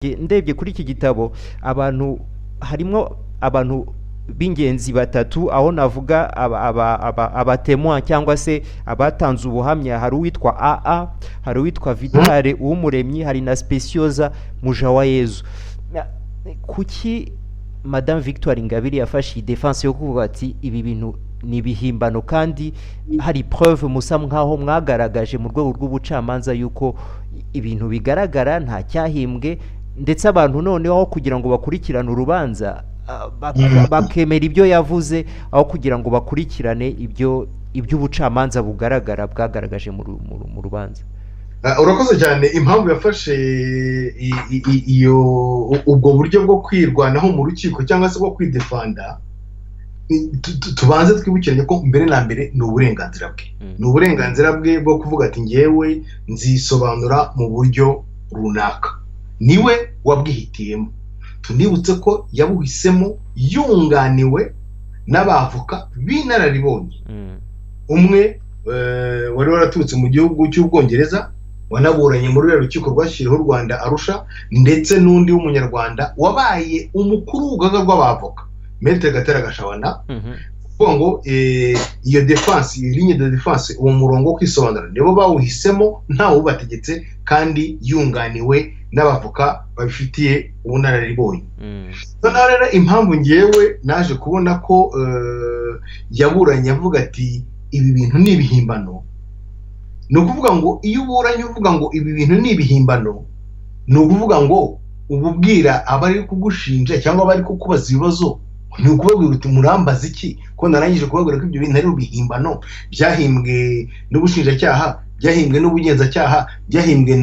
Ndebye kuri iki gitabo, abantu harimo abantu b'ingenzi batatu, aho navuga abatémoins cyangwa se abatanze ubuhamya. Hari uwitwa AA, hari uwitwa Vitale Uwumuremyi, hari na Specioza Mujawayezu. Kuki Madame Victoire Ingabire yafashe iyi défense yo kuvuga ati ibi bintu ni ibihimbano, kandi hari preuve musa nkaho mwagaragaje mu rwego rw'ubucamanza yuko ibintu bigaragara, nta cyahimbwe, ndetse abantu noneho aho kugira ngo bakurikirane urubanza bakemera ibyo yavuze aho kugira ngo bakurikirane ibyo iby'ubucamanza bugaragara bwagaragaje mu rubanza? Urakoze cyane. Impamvu yafashe iyo ubwo buryo bwo kwirwanaho mu rukiko cyangwa se bwo kwidefanda, tubanze twibukiranye ko mbere na mbere ni uburenganzira bwe. Ni uburenganzira bwe bwo kuvuga ati: "Ngewe nzisobanura mu buryo runaka." Niwe wabwihitiyemo. Tunibutse ko yabuhisemo yunganiwe n'abavoka b'inararibonye, umwe wari waraturutse mu gihugu cy'Ubwongereza, wanaburanye muri ruriya rukiko rwashyiriweho u Rwanda Arusha, ndetse n'undi w'Umunyarwanda wabaye umukuru w'urugaga rw'abavoka, Maître Gatera Gashabana. Kuvuga ngo iyo défense, iyo ligne de défense, uwo murongo wo kwisobanura, nibo bawuhisemo, ntawe ubategetse, kandi yunganiwe n'abavoka babifitiye ubunararibonye. Noneho rero impamvu ngewe naje kubona ko yaburanye avuga ati ibi bintu ni ibihimbano, ni ukuvuga ngo iyo uburanye uvuga ngo ibi bintu ni ibihimbano, ni ukuvuga ngo uba ubwira abari kugushinja cyangwa abari kukubaza ibibazo, ni ukubabwira uti: "Murambaza iki ko narangije kubabwira ko ibyo bintu ari ibihimbano byahimbwe n'ubushinjacyaha, byahimbwe n'ubugenzacyaha, byahimbwe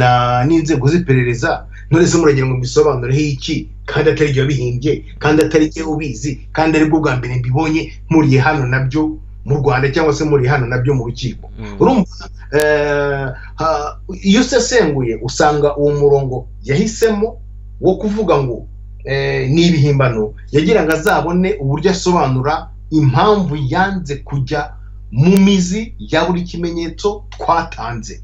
n'inzego z'iperereza? None se muragira ngo mbisobanureho iki kandi atari ibyo wabihimbye, kandi atari jye ubizi, kandi aribwo bwa mbere mbibonye mpuriye hano nabyo mu Rwanda cyangwa se muri hano nabyo mu rukiko?" Urumva, iyo usesenguye usanga uwo murongo yahisemo wo kuvuga ngo ni ibihimbano, yagira ngo azabone uburyo asobanura impamvu yanze kujya mu mizi ya buri kimenyetso twatanze.